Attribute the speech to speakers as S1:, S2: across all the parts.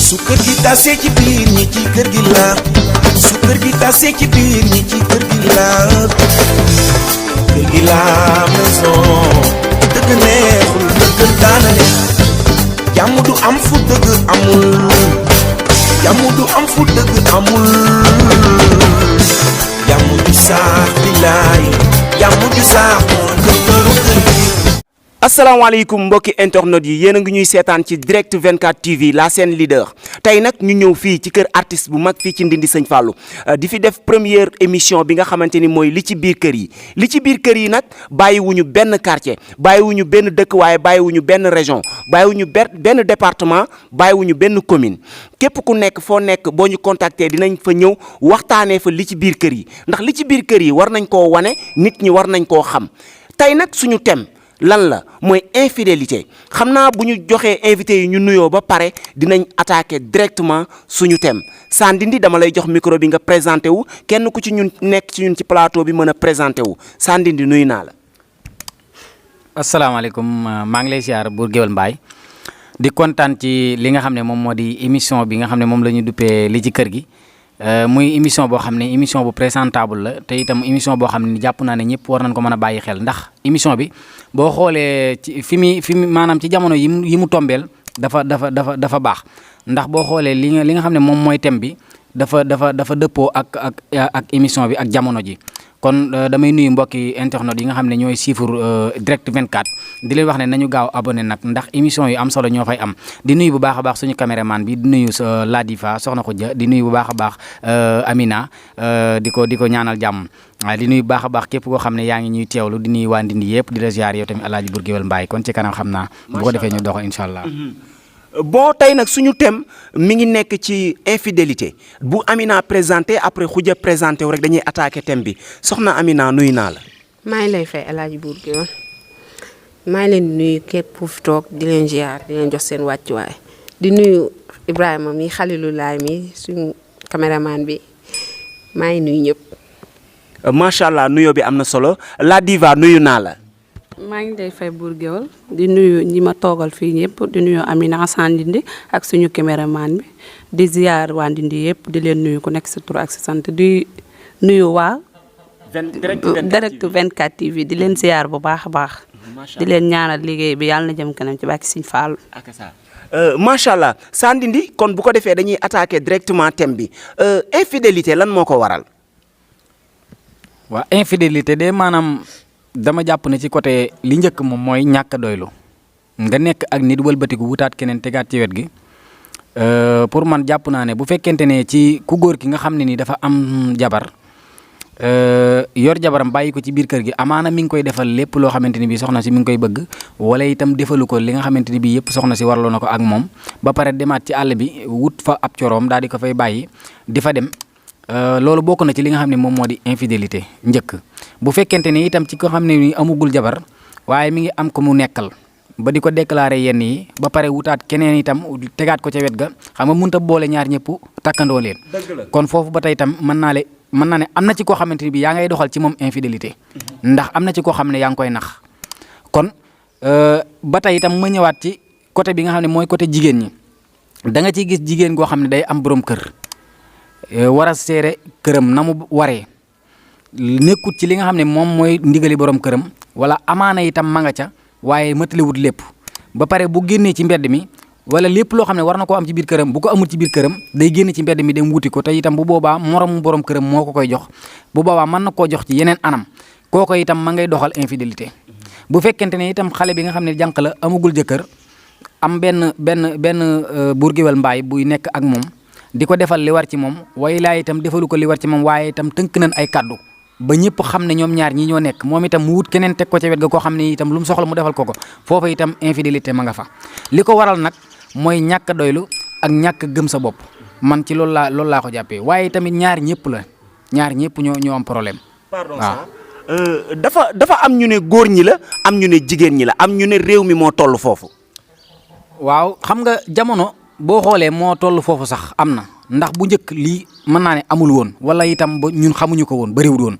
S1: su kër gi tasee ci biir ñi ci kër gi la su kër gi tasee ci biir ñi ci kër gi la kër gi la maison dëgg neexul dëgg daana ne jàmm du am fu dëgg amul jàmm du am fu dëgg amul jàmm du saax bilaay jàmm du saax moo këru kër gi.
S2: asalaamaaleykum mbokki internet yi yéen a ngi ñuy seetaan ci direct 24 TV la chaîne leader tey nag ñu ñëw fii ci kër artiste bu mag fii ci Ndindi Sëñ Fallou di fi def première émission bi nga xamante ni mooy li ci biir kër yi li ci biir kër yi nag bàyyiwuñu benn quartier bàyyiwuñu benn dëkk waaye bàyyiwuñu benn région bàyyiwuñu benn département bàyyiwuñu benn commune képp ku nekk foo nekk boo ñu contacter dinañ fa ñëw waxtaanee fa li ci biir kër yi ndax li ci biir kër yi war nañ koo wane nit ñi war nañ koo xam tey nag suñu thème lan la mooy infidélité xam naa bu ñu joxee invité yi ñu nuyoo ba pare dinañ attaquer directement suñu thème Sa Ndindy dama lay jox micro bi nga présenté wu kenn ku ci ñun nekk ci ñun ci plateau bi mën a présenté wu Sa Ndindy nuyu naa la.
S3: asalaamaaleykum maa ngi lay siyaar Bour Gueweul Mbaye di kontaan ci li nga xam ne moom moo di émission bi nga xam ne moom la ñu duppee li ci kër gi. muy émission boo xam ne émission bu présentable la te itam émission boo xam ne jàpp naa ne ñëpp war nañ ko mën a bàyyi xel ndax émission bi boo xoolee ci fi mu maanaam ci jamono yi mu tombeel dafa baax ndax boo xoolee li nga xam ne moom mooy thème bi dafa dëppoo ak émission bi ak jamono ji kon damay nuyu mbokki internet yi nga xam ne ñooy suivre direct 24 di leen wax ne nañu gaaw abonné nag ndax émission yu am solo ñoo fay am di nuyu bu baax a baax suñu caméraman bi di nuyu la diva soxna Khoudia di nuyu bu baax a baax Amina di ko ñaanal jàmm di nuyu bu baax a baax képp koo xam ne yaa ngi ñuy teewlu di nuyu waa Ndindi yëpp di la ziar yow tamit Alaaji Bour Gueweul Mbaye kon ci kanam xam naa bu ko defee ñu doxal incha allah.
S2: bon tey nag suñu thème mi ngi nekk ci infidélité bu Amina présenté après Khoudia présenté wu rek dañuy attaqué thème bi soxna Amina nuyu naa la.
S4: maa ngi lay fay El Hadj Bour Gueweul maa ngi leen di nuyu képp ku fi toog di leen ziar di leen jox seen wàccuwaay di nuyu Ibrahima mi Khalilulaay mi suñu caméraman bi maa ngi nuyu ñëpp.
S2: macha allah nuyoo bi am na solo la diva nuyu naa la.
S5: maa ngi lay fay Bour Gueweul di nuyu ñi ma toogal fii ñëpp di nuyu Amina Sa Ndindy ak suñu caméraman bi di ziar waa Ndindi yëpp di leen nuyu ku nekk sa tur ak sa sant di nuyu waa. direct 24 TV di leen ziar bu baax a baax. di leen ñaanal liggéey bi yàlla na jëm kanam ci bàkki Sëñ Fallu.
S2: macha allah Sa Ndindy kon bu ko defee dañuy attaquer directement thème bi infidélité lan moo ko waral.
S3: waa infidélité de maanaam. dama jàpp ne ci côté li njëkk moom mooy ñàkk a doylu nga nekk ak nit wëlbatiku wutaat keneen tegaat ci wet gi pour man jàpp naa ne bu fekkente ne ci ku góor ki nga xam ne ni dafa am jabar yor jabaram bàyyi ko ci biir kër gi amaana mi ngi koy defal lépp loo xamante ni bii soxna si mi ngi koy bëgg wala itam defalu ko li nga xamante ni bii yëpp soxna si warloo na ko ak moom ba pare demaat ci àll bi wut fa ab coroom daal di ko fay bàyyi di fa dem. loolu bokk na ci li nga xam ne moom moo di infidélité njëkk bu fekkente ne itam ci ko xam ne ni amugul jabar waaye mi ngi am ko mu nekkal ba di ko déclarer yenn yi ba pare wutaat keneen itam tegaat ko ca wet ga xam nga mënut a boole ñaar ñëpp takkandoo leen. kon foofu ba tey itam mën naa ne am na ci koo xamante ni bi yaa ngay doxal ci moom infidélité ndax am na ci koo xam ne yaa ngi koy nax kon ba tey itam ma ñëwaat ci côté bi nga xam ne mooy côté jigéen ñi da nga ciy gis jigéen goo xam ne day am borom kër. war a seere këram na mu waree nekkut ci li nga xam ne moom mooy ndigali borom këram wala amaana itam ma nga ca waaye mataliwut lépp ba pare bu génnee ci mbedd mi wala lépp loo xam ne war na koo am ci biir këram bu ko amul ci biir këram day génn ci mbedd mi dem wuti ko te itam bu boobaa moromu borom këram moo ko koy jox bu boobaa mën na koo jox ci yeneen anam kooko itam ma ngay doxal infidélité bu fekkente ne itam xale bi nga xam ne jànq la amagul jëkkër am benn Bour Gueweul Mbaye buy nekk ak moom di ko defal li war ci moom way laa itam defalu ko li war ci moom waaye itam tënk nañ ay kaddu ba ñëpp xam ne ñoom ñaar ñi ñoo nekk moom itam mu wut keneen teg ko ca wet ga koo xam ne itam lu mu soxla mu defal ko foofa itam infidélité ma nga fa li ko waral nag mooy ñàkk a doylu ak ñàkk gëm sa bopp man ci loolu laa ko jàppee waaye tamit ñaar ñëpp ñoo am problème.
S2: pardon waaw dafa am ñu ne góor ñi la am ñu ne jigéen ñi la am ñu ne réew mi moo toll foofu.
S3: waaw xam nga jamono. boo xoolee moo toll foofu sax am na ndax bu njëkk lii mën naa ne amul woon wala itam ba ñun xamuñu ko woon bëriwul woon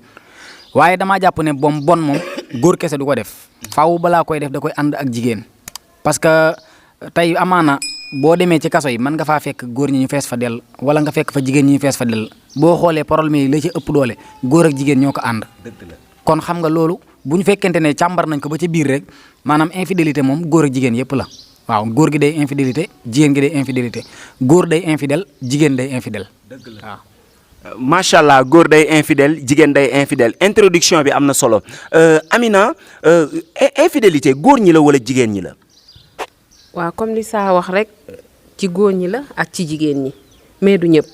S3: waaye damaa jàpp ne bon moom góor kese du ko def faaw balaa koy def da koy ànd ak jigéen parce que tey amaana boo demee ci kaso yi mën nga faa fekk góor ñi ñu fees fa dell wala nga fekk fa jigéen ñi ñu fees fa dell boo xoolee problème yi la ci ëpp doole góor ak jigéen ñoo ko ànd.
S2: dëgg la
S3: kon xam nga loolu bu ñu fekkente ne càmbar nañ ko ba ci biir rek maanaam infidélité moom góor ak jigéen yëpp la waaw góor gi day infidélité jigéen gi day infidélité góor day infidèle jigéen day infidèle.
S2: dëgg la
S3: waaw.
S2: macha allah góor day infidèle jigéen day infidèle introduction bi am na solo Amina infidélité góor ñi la wala jigéen ñi la.
S4: waaw comme li saa wax rek ci góor ñi la ak ci jigéen ñi mais du ñëpp.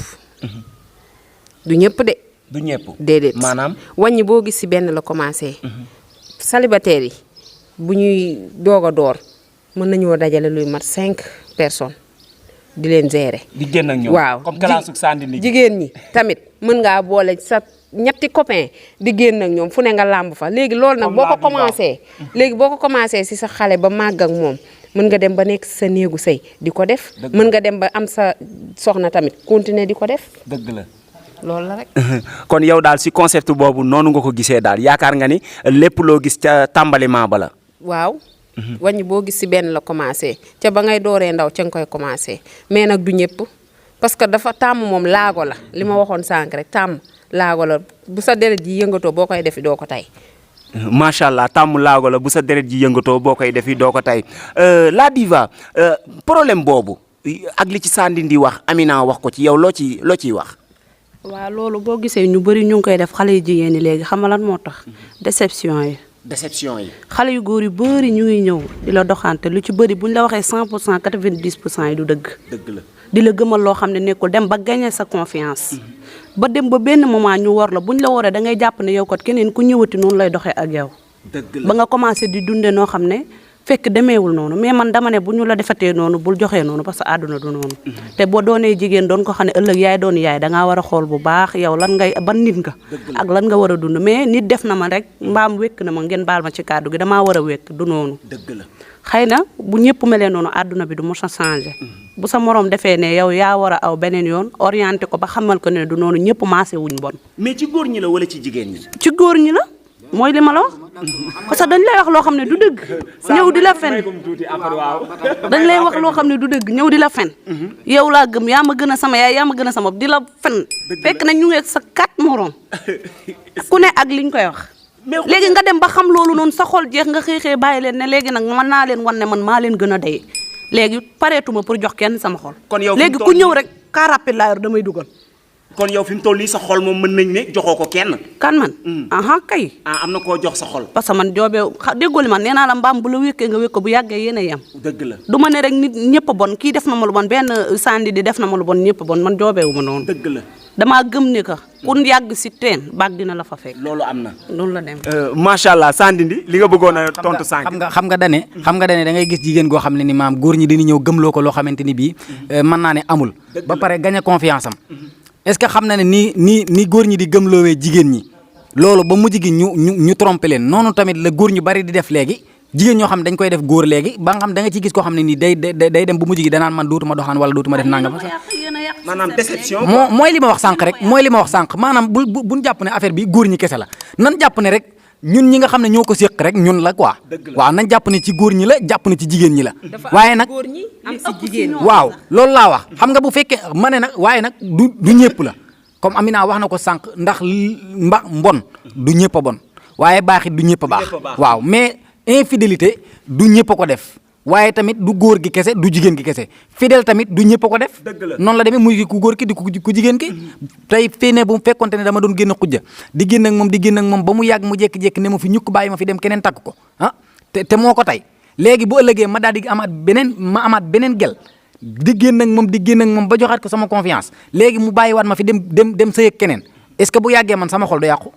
S4: du ñëpp de.
S2: du ñëpp
S4: déedéet
S2: maanaam.
S4: wàññi boo gis ci benn la commencé. célibataire yi bu ñuy doog a door mën nañoo dajale luy mat 5 personnes di leen gérer.
S2: di génn ak ñoom
S4: waaw
S2: comme classe su Sandini.
S4: jigéen ñi tamit mën ngaa boole sa ñetti copain di génn ak ñoom fu ne nga làmb fa léegi loolu nag boo ko commencé. léegi boo ko commencé ci sa xale ba màgg ak moom mën nga dem ba nekk sa néegu sëy di ko def. mën nga dem ba am sa soxna tamit continuer di ko def.
S2: dëgg la.
S4: loolu la rek.
S2: kon yow daal ci concept boobu noonu nga ko gisee daal yaakaar nga ni lépp loo gis ca tàmbaliment ba la.
S4: waaw. wàññi boo gis ci benn la commencé ca ba ngay dooree ndaw ca nga koy commencé mais nag du ñëpp parce que dafa tàmm moom laago la li ma waxoon sànq rek tàmm laago la bu sa deret ji yëngatoo boo koy defi doo ko tey.
S2: macha allah tàmm laago la bu sa deret ji yëngatoo boo koy defi doo ko tey la diva problème boobu ak li ci Sandini wax Amina wax ko ci yow loo ciy wax.
S5: waaw loolu boo gisee ñu bëri ñu ngi koy def xale yu jigéen ñi léegi xam nga lan moo tax déception yi.
S2: déception yi.
S5: xale yu góor yu bëri ñu ngi ñëw di la doxante lu ci bëri bu ñu la waxee 100% 90% yi du dëgg.
S2: dëgg la
S5: di la gëmal loo xam ne nekkul dem ba gagner sa confiance. ba dem ba benn moment ñu war la bu ñu la waree da ngay jàpp ne yow kat keneen ku ñëwati noonu lay doxee ak yow.
S2: dëgg la
S5: ba nga commencé di dundee noo xam ne fekk demeewul noonu mais man dama ne bu ñu la defatee noonu bul joxee noonu parce que àdduna du noonu. te boo doonee jigéen doon ko xam ne ëllëg yaay doon yaay da ngaa war a xool bu baax yow lan ngay ban nit nga. ak lan nga war a dund mais nit def na ma rek mbaam wékk na ma ngeen baal ma ci kàddu gi damaa war a wékk du noonu.
S2: dëgg la
S5: xëy na bu ñëpp melee noonu àdduna bi du mos a changé. bu sa morom defee ne yow yaa war a aw beneen yoon orienté ko ba xamal ko ne du noonu ñëpp maase wuñ bon.
S2: mais ci góor ñi la wala ci jigéen ñi.
S5: ci góor ñi la mooy li ma la wax parce que dañ lay wax loo xam ne du dëgg ñëw di la fen dañ lay wax loo xam ne du dëgg ñëw di la fen yow laa gëm yaa ma gën a sama yaay yaa ma gën a sama di la fen fekk na ñu ngi sa 4 morom ku ne ak liñ koy wax léegi nga dem ba xam loolu noonu sa xol jeex nga xëy bàyyi leen ne léegi nag mën naa leen wan ne man maa leen gën a dee léegi pareetuma pour jox kenn sama xol léegi ku ñëw rek car rapide laa yor damay dugal
S2: kon yow fi mu toll nii sa xol moom mën nañ ne joxoo ko kenn.
S5: kan man. aha kay.
S2: am na koo jox sa xol.
S5: parce que man joobee déggoo li man nee naa la mbaam bu la wékkee nga wékk ko bu yàggee yéen a yem.
S2: dëgg la
S5: du ma ne rek nit ñëpp a bon kii def na ma lu bon benn Sandini def na ma lu bon ñëpp a bon man joobeewu ma noonu.
S2: dëgg la
S5: damaa gëm ne que ku yàgg si teen baag dina la fa fekk.
S2: loolu am na.
S5: loolu la dem.
S2: macha allah Sandini li nga bëggoon a tontu sànq.
S3: xam nga dane da ngay gis jigéen goo xam ne ni maam góor ñi dañuy ñëw gëmloo ko loo xamante ni bii mën naa ne amul. ba pare gagné confiance am. est-ce que xam na ne nii góor ñi di gëmloowee jigéen ñi loolu ba mujj gi ñu trompé leen noonu tamit la góor ñu bari di def léegi jigéen ñoo xam ne dañ koy def góor léegi ba nga xam da nga ciy gis koo xam ne nii day dem bu mujj gi danaan man dootuma doxaan wala dootuma def nangam.
S2: maanaam déception.
S3: mooy li ma wax sànq rek maanaam buñ jàpp ne affaire bi góor ñi kese la nan jàpp ne rek ñun ñi nga xam ne ñoo ko séq rek ñun la quoi. waaw nañ jàpp ne ci góor ñi la jàpp ne ci jigéen ñi la. waaye nag
S4: góor ñi am si jigéen ñi.
S3: waaw loolu laa wax xam nga bu fekkee ma ne nag waaye nag du ñëpp la comme Amina wax na ko sànq ndax mbon du ñëpp a bon waaye baaxit du ñëpp a baax. waaw mais infidélité du ñëpp a ko def. waaye tamit du góor gi kese du jigéen gi kese fidèle tamit du ñëpp a ko def. noonu la demee muy ku góor ki di ku jigéen ki. tey fii ne bu fekkonte ne dama doon génn xujja di génn ak moom ba mu yàgg mu jékki-jékki ne ma fi ñukk bàyyi ma fi dem keneen takk ko ah te moo ko tey léegi bu ëllëgee ma daal di amaat beneen gel di génn ak moom ba joxaat ko sama confiance léegi mu bàyyiwaat ma fi dem sëy ak keneen est-ce que bu yàggee man sama xol du yàqu.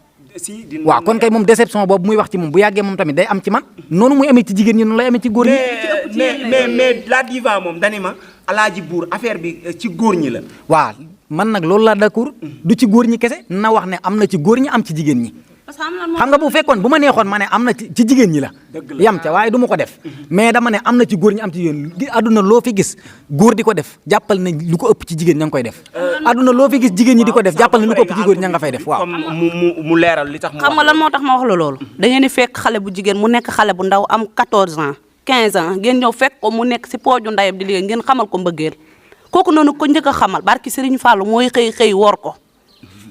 S3: waaw kon kay moom déception boobu muy wax ci moom bu yàggee moom tamit day am ci man noonu muy amee ci jigéen ñi noonu lay amee ci góor ñi.
S2: mais la diva moom dani ma alaaji buur affaire bi ci góor ñi la.
S3: waaw man nag loolu laa d'accord du ci góor ñi kese na wax ne am na ci góor ñi am ci jigéen ñi. xam nga bu fekkoon bu ma neexoon ma ne am na ci jigéen ñi la. yam ca waaye du ma ko def. mais dama ne am na ci góor ñi am ci jigéen ñi àdduna loo fi gis góor di ko def jàppal ne lu ko ëpp ci jigéen ña ngi koy def. àdduna loo fi gis jigéen ñi di ko def jàppal ne lu ko ëpp ci góor ña nga fay def waaw.
S2: mu leeral li tax mu
S5: xam nga lan moo tax ma wax la loolu. da ngeen di fekk xale bu jigéen mu nekk xale bu ndaw am 14 ans 15 ans ngeen ñëw fekk ko mu nekk si pooju ndayam di liggéey ngeen xamal ko mbëggeel kooku noonu ko njëkk a xamal barki Serigne Fallou mooy xëy wor ko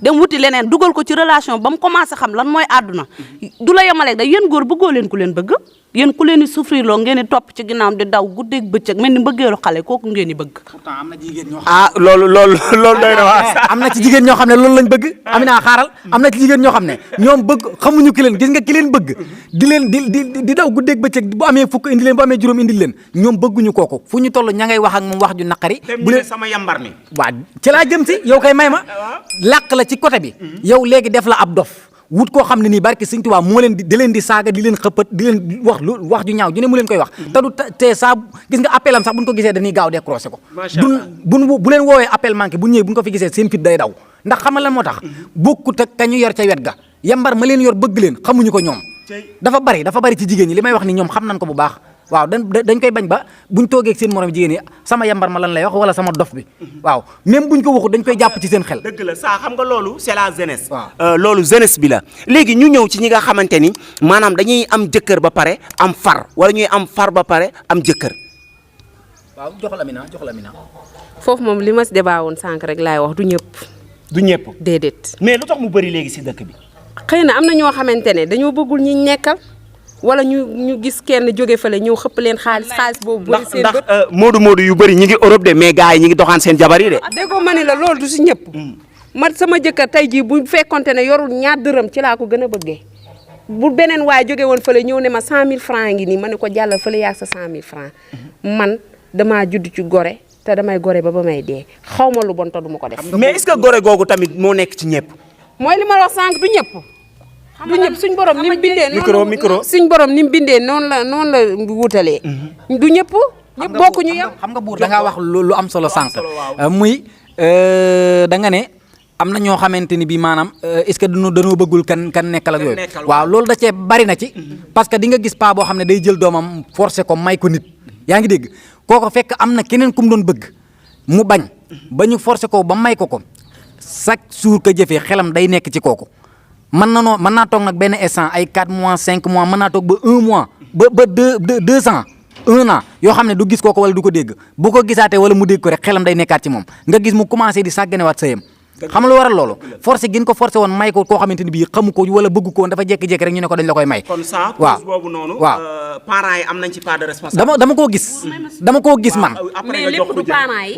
S5: dem wuti leneen dugal ko ci relation ba mu commencé xam lan mooy àdduna du la yemaleeg da yéen góor bëggoo leen ku leen bëgg yéen ku leen di souffrir loo ngeen di topp ci ginnaawam di daw guddeeg bëccëg mel ni mbëggeelu xale kooku ngeen di bëgg.
S3: pourtant am na jigéen ñoo
S2: ah loolu doy na waa
S3: am na ci jigéen ñoo xam ne loolu lañ bëgg Amina xaaral am na ci jigéen ñoo xam ne ñoom bëgg xamuñu ki leen gis nga ki leen bëgg di leen di daw guddeeg bëccëg bu amee fukk indi leen bu amee juróom indi leen ñoom bëgguñu kooku fu ñu toll ña ngay wax ak moom wax ju naqari bu leen
S2: sama yambar mi
S3: waaw ci laa jëm si yow kay may ma làq la ci côté bi yow léegi def la ab dof wut koo xam ne nii barki Sëñ Tuubaa moo leen di leen di saaga di leen xëppat di leen wax ju ñaaw ju ne mu leen koy wax te du te saa gis nga appel am sax buñ ko gisee dañuy gaaw décroché ko bu leen woowee appel manqué bu ñëwee buñ ko fi gisee seen fit day daw ndax xamal lan moo tax bokkut ak ka ñu yor ca wet ga yambar ma leen yor bëgg leen xamuñu ko ñoom dafa bari ci jigéen ñi li may wax ni ñoom xam nañ ko bu baax waaw dañ koy bañ ba buñ toogee ak seen morom jigéen ñi sama yambar ma lan lay wax wala sama dof bi waaw même buñ ko waxut dañ koy jàpp ci seen xel.
S2: dëgg la saa xam nga loolu c'est la jeunesse.
S3: waaw
S2: loolu jeunesse bi la. léegi ñu ñëw ci ñi nga xamante ni maanaam dañuy am jëkkër ba pare am far wala ñuy am far ba pare am jëkkër.
S3: waaw jox la Amina.
S4: foofu moom li ma si débat woon sànq rek laay wax du ñëpp.
S2: du ñëpp.
S4: déedéet.
S2: mais lu tax mu bëri léegi si dëkk bi.
S4: xëy na am na ñoo xamante ne dañoo bëggul ñi nekkal. wala ñu gis kenn jóge fële ñëw xëpp leen xaalis boobu. bëri seen bët
S2: ndax moodu yu bëri ñi ngi Europe de mais gars yi ñi ngi doxaan seen jabar yi de.
S4: déggoo ma ne la loolu du si ñëpp. man sama jëkkër tey jii bu fekkonte ne yorul ñaar dërëm ci laa ko gën a bëggee. bu beneen waaye jóge woon fële ñëw ne ma 100000 francs ngi nii ma ne ko jàllal fële yaa sa 100000 francs man damaa judd ci gore te damay gore ba may dee xaw ma lu bon te du ma ko def.
S2: mais est-ce que gore googu tamit moo nekk ci ñëpp.
S4: mooy li ma wax sànq du ñëpp. du ñëpp suñ borom ni mu bindee
S2: micro
S4: suñ borom ni mu bindee noonu la wutalee. du ñëpp bokkuñu yem.
S3: xam nga buur da ngaa wax lu am solo sànq muy da nga ne am na ñoo xamante ni bii maanaam est-ce que dañoo bëggul kan nekkal ak yooyu waaw loolu da cee bari na ci parce que di nga gis paa boo xam ne day jël doomam forcé ko may ko nit yaa ngi dégg kooko fekk am na keneen ku mu doon bëgg mu bañ ba ñu forcé ko ba may ko chaque jour que jëfee xelam day nekk ci kooku mën naa toog nag benn instant ay 4 mois 5 mois mën naa toog ba 1 mois ba 2 ans 1 an yoo xam ne du gis kooku wala du ko dégg bu ko gisaatee wala mu dégg ko rek xelam day nekkaat ci moom nga gis mu commencé di sàgganewaat sëyam xam nga lu waral loolu forcé gin ko forcé woon may ko koo xamante ni bii xamu ko wala bëgg ko woon dafa jékki-jékki rek ñu ne ko dañ la koy may.
S2: kon ça
S3: waaw
S2: boobu noonu.
S3: waaw
S2: parents yi am nañ ci part de responsabilité.
S3: dama koo gis man.
S4: mais lépp du parents yi.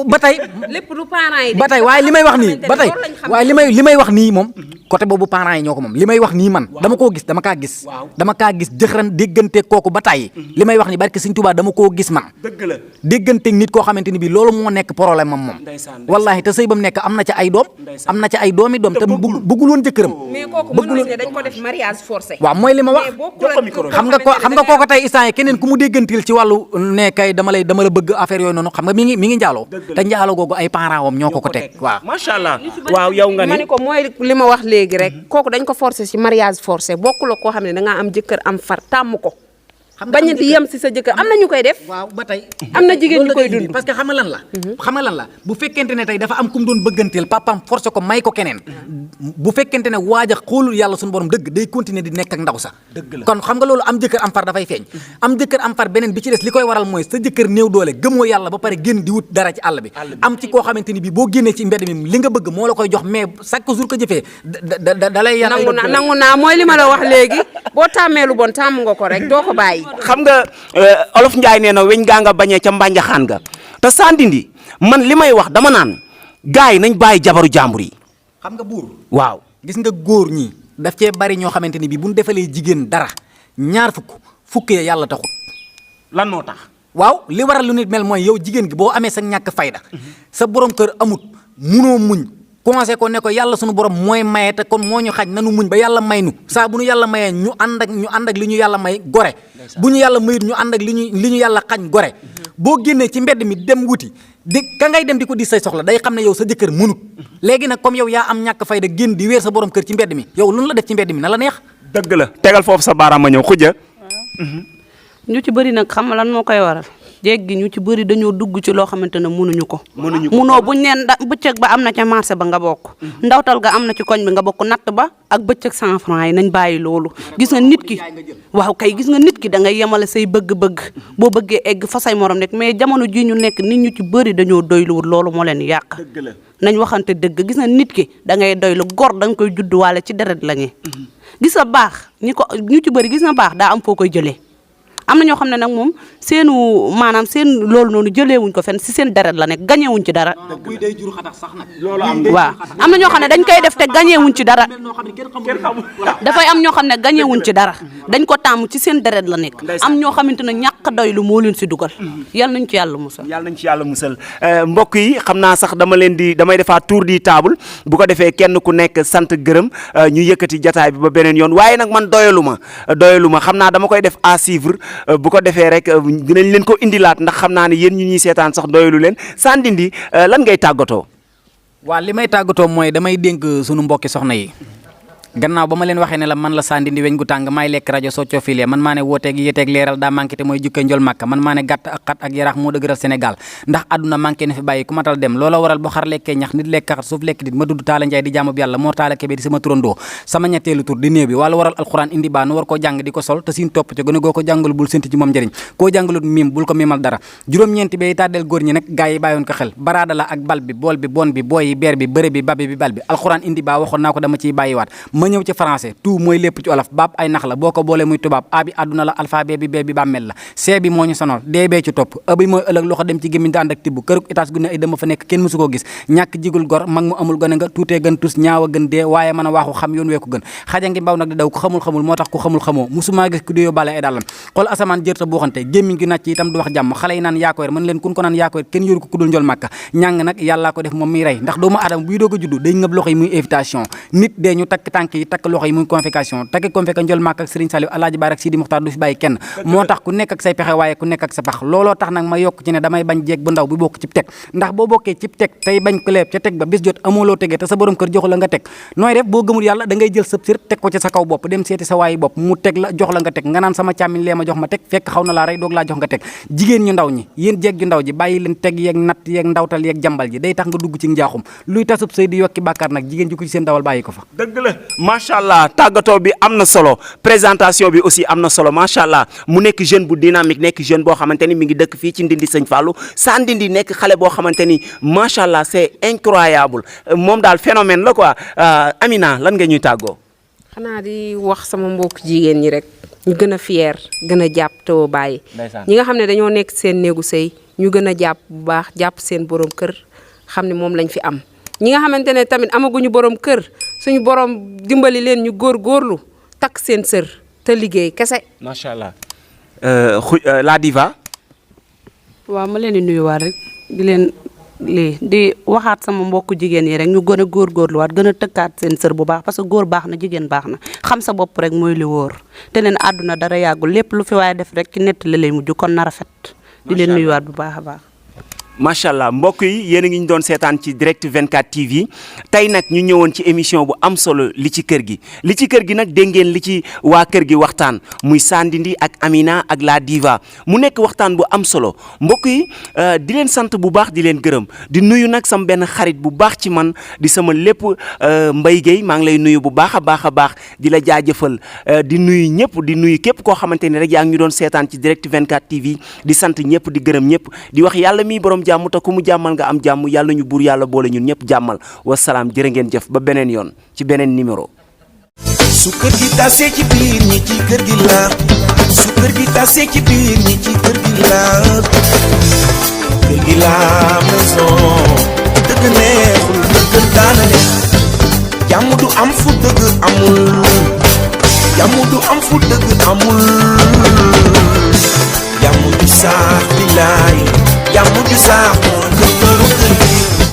S3: ba tey.
S4: lépp du parents yi.
S3: ba tey waaye li may wax nii ba tey waaye li may wax nii moom côté boobu parents yi ñoo ko moom li may wax nii man dama koo gis dama kaa gis jëxëran déggante kooku ba tey li may wax nii barke Sëñ Tuubaa dama koo gis man.
S2: dëgg la
S3: déggante nit koo xamante ni bii loolu moo nekk problème am moom. wallaahi te sëy ba mu nekk am na ca ay doom am na ci ay doomi doom te bëggul woon jëkkëram.
S4: mais kooku mënul ne dañ ko def mariage forcé.
S3: waaw mooy li ma wax xam nga kooku tey instant yi keneen ku mu déggantil ci wàllu ne kay dama la bëgg affaire yooyu noonu xam nga mi ngi njaaloo te njaaloo googu ay parents wam ñoo ko teg waaw.
S2: macha allah waaw yow nga ni
S4: ma ne ko mooy li ma wax léegi rek kooku dañ ko forcé ci mariage forcé bokkul ak koo xam ne da ngaa am jëkkër am far tàmm ko. bañ di yem si sa jëkkër am na ñu koy def.
S3: waaw ba tey
S4: am na jigéen ñu koy dund.
S3: parce que xam nga lan la bu fekkente ne tey dafa am ku mu doon bëgganteel papaam forcé ko may ko keneen bu fekkente ne waaja xoolul yàlla suñu borom dëgg day continuer di nekk ak ndaw sa kon xam nga loolu am jëkkër am far dafay feeñ am jëkkër am far beneen bi ci des li koy waral mooy sa jëkkër néew doole gëmoo yàlla ba pare génn di wut dara ci àll bi am ci koo xamante ni bii boo génnee ci mbedd mi li nga bëgg moo la koy jox mais chaque jour ko jëfee da lay yar
S4: nangu naa mooy li ma la wax léegi boo tàmmee lu bon tàmm nga ko rek doo ko bàyyi.
S2: xam nga olof Njaay nee na weñ gaa nga bañee ca mbànjaxaan nga te Sandindi man li may wax dama naan gars yi nañ bàyyi jabaru jàmbur yi.
S3: xam nga buur
S2: waaw
S3: gis nga góor ñi daf cee bari ñoo xamante ni bii bu ñu defalee jigéen dara ñaar fukk ya yàlla taxut.
S2: lan moo tax.
S3: waaw li waral lu nit mel mooy yow jigéen gi boo amee sa ñàkk fayda sa borom kër amut munoo muñ commencé ko ne ko yàlla sunu borom mooy maye te kon moo ñu xaj nanu muñ ba yàlla may nu saa bu ñu yàlla mayee ñu ànd ak li ñu yàlla may gore bu ñu yàlla mayut ñu ànd ak li ñu yàlla xañ gore boo génnee ci mbedd mi dem wuti ka ngay dem di ko di say soxla day xam ne yow sa jëkkër mënut léegi nag comme yow yaa am ñàkk fayda génn di weer sa borom kër ci mbedd mi yow lu la def ci mbedd mi na la neex.
S2: dëgg la tegal foofu sa baaraam ma ñëw xuja.
S5: ñu ci bëri nag xam lan moo koy waral jeeg gi ñu ci bëri dañoo dugg ci loo xamante ne mënuñu ko munoo buñ neen bëccëg ba am na ca marché ba nga bokk ndawtal ga am na ci koñ bi nga bokk natt ba ak bëccëg 100 francs yi nañ bàyyi loolu gis nga nit ki waaw kay gis nga nit ki da ngay yemale say bëgg-bëgg boo bëggee egg fa say morom nekk mais jamono ji ñu nekk nit ñu ci bëri dañoo doyluwul loolu moo leen yàq nañ waxante dëgg gis nga nit ki da ngay doylu gor da nga koy judduwaale ci deret la ñi gis nga baax ñu ci bëri gis nga baax daa am foo koy jëlee am na ñoo xam ne nag moom maanaam seen loolu noonu jëleewuñ ko fenn si seen deret la nekk gañewuñ ci dara waaw am na ñoo xam ne dañ koy def te gañewuñ ci dara dafay am ñoo xam ne gañewuñ ci dara dañ ko tàmm ci seen deret la nekk am ñoo xamante ne ñàkk doylu moo leen si dugal yal nañ ci yàlla musal
S2: mbokk yi xam naa sax damay defaat tour di table bu ko defee kenn ku nekk sant gërëm ñu yëkkati jataay bi ba beneen yoon waaye nag man doyalu ma xam naa dama koy def à suivre bu ko defee rek dinañ leen ko indilaat ndax xam naa ne yéen ñu ñuy seetaan sax doyalu leen Sandindi lan ngay tàggatoo.
S3: waaw li may tàggatoo mooy damay dénk sunu mbokki soxna yi gannaaw ba ma leen waxee ne la man la Sandindi weñ gu tàng maay lekk rajo soo coofilee man maa ne wooteeg yéeteeg leeral daa manqué te mooy jukkee njol màkka man maa ne gàtt ak xat ak yaraax moo dëgëral Sénégal ndax àdduna manqué na fi bàyyi ku matal dem loola waral boo xar lekkee ñax nit lekk xat suuf lekk dit ma dudd Taala Njaay di jaamub yàlla moo taala kebe di sama turandoo sama ñetteelu tur di néew bi wala waral alxuraan indi baa nu war koo jàng di ko sol te sin topp ci gën a goo ko jàngal bul sénti ci moom njëriñ koo jàngalut miim bul ko miimal dara juróom-ñeenti bay tàddeel góor ñi nag gaa yi bàyyoon ko xel baraada la ak bal bi bool bi bon bi booy yi beer bi bëre bi babi bi bal bi alxuraan indi baa waxoon naa ko dama ciy bàyyiwaat ma ñëw ci français tout mooy lépp ci olof baab ay nax la boo ko boolee muy tubaab a bi àdduna la alphabet bi bee bi bàmmel la c bi moo ñu sonal d bee ci topp a bi mooy ëllëg loxo dem ci gémmiñ te ànd ak tibb këruk étage gu ne ay dama fa nekk kenn mësu koo gis ñàkk jigul gor mag mu amul gone nga tuutee gën tus ñaaw a gën dee waaye mën a waaxu xam yoon wee ko gën xaja ngi mbaw nag di daw ku xamul moo tax ku xamul musumaa gis ku déyoo bale ay dàllam xool asamaan jërta buuxante gémmiñ gi nàcc itam du wax jàmm xale yi naan yaa ko wer mën leen kun ko naan yaa ko wer kenn yoru ko ku dul njol màkka ñàng nag yàllaa ko def moom muy rey ndax doomu aadama buy doog a juddu day ngëb loxo yi muy invitation nit dee ñu takk tànk yi takk loxo yi muy convocation comme fekk njol màkk ak Serigne Saliou Alaaji Barak Sidi Muxtaar du fi bàyyi kenn moo tax ku nekk ak say pexe waaye ku nekk ak sa pax looloo tax nag ma yokk ci ne damay bañ jeeg bu ndaw bi bokk cib teg ndax boo bokkee cib teg tey bañ ko leeb ca teg ba bis jot amoo loo tegee te sa borom kër joxu la nga teg nooy def boo gëmul yàlla da ngay jël sëb sir teg ko ci sa kaw bopp dem seeti sa waayi bopp mu teg la jox la nga teg nga naan sama càmmiñ lee ma jox ma teg fekk xaw na laa rey doog laa jox nga teg jigéen ñu ndaw ñi yéen jeeg ju ndaw ji bàyyi leen teg yeeg natt yeeg ndawtal yeeg jambal ji day tax nga dugg ci njaaxum luy tasub sëy di yokki bàkkaar nag jigéen ji ko ci seen dawal bàyyi ko fa
S2: dëgg la macha allah tàggatoo bi am na solo présentation bi aussi am na solo macha allah mu nekk jeune bu dynamique nekk jeune boo xamante ni mi ngi dëkk fii ci Ndindi Sëñ Fallou Sandindi nekk xale boo xamante ni macha allah c'est incroyable moom daal phénomène la quoi Amina lan nga ñuy tàggoo.
S4: xanaa di wax sama mbokk jigéen ñi rek ñu gën a fier gën a jàpp te bàyyi ñi nga xam ne dañoo nekk seen néegu sëy ñu gën a jàpp bu baax jàpp seen borom kër xam ne moom lañ fi am ñi nga xamante ne tamit amaguñu borom kër suñu borom dimbali leen ñu góorgóorlu takk seen sër te liggéey kese.
S2: macha allah la diva.
S5: waaw ma leen di nuyuwaat rek di leen di waxaat sama mbokku jigéen yi rek ñu gën a góorgóorluwaat gën a tëkkaat seen sër bu baax parce que góor baax na jigéen baax na xam sa bopp rek mooy li wóor te leen àdduna dara yàggul lépp lu fi waaye def rek ci nett la lay mujj kon na rafet. di leen nuyuwaat bu baax a baax.
S2: macha allah mbokk yi yéen a ngi ñu doon seetaan ci direct 24 TV tey nag ñu ñëwoon ci émission bu am solo li ci kër gi nag dégg ngeen li ci waa kër gi waxtaan muy Sandindi ak Amina ak la diva mu nekk waxtaan bu am solo mbokk yi di leen sant bu baax di leen gërëm di nuyu nag sama benn xarit bu baax ci man di sama lépp Mbaye Gueye maa ngi lay nuyu bu baax a baax di la jaajëfal di nuyu ñëpp di nuyu képp koo xamante ni rek yaa ngi ñu doon seetaan ci direct 24 TV di sant ñëpp di gërëm ñëpp di wax yàlla mi borom jàmm te ku mu jàmmal nga am jàmm yàlla ñu buur yàlla boole ñun ñëpp jàmmal wasalaam jërë ngeen jëf ba beneen yoon ci beneen numéro.
S1: su kër gi tasee ci biir ñi ci kër gi la su kër gi tasee ci biir ñi ci kër gi la kër gi la maison dëgg neexul dëgg daana ne jàmm du am fu dëgg amul jàmm du am fu dëgg amul jàmm du sax bilaay jàmm du sax moo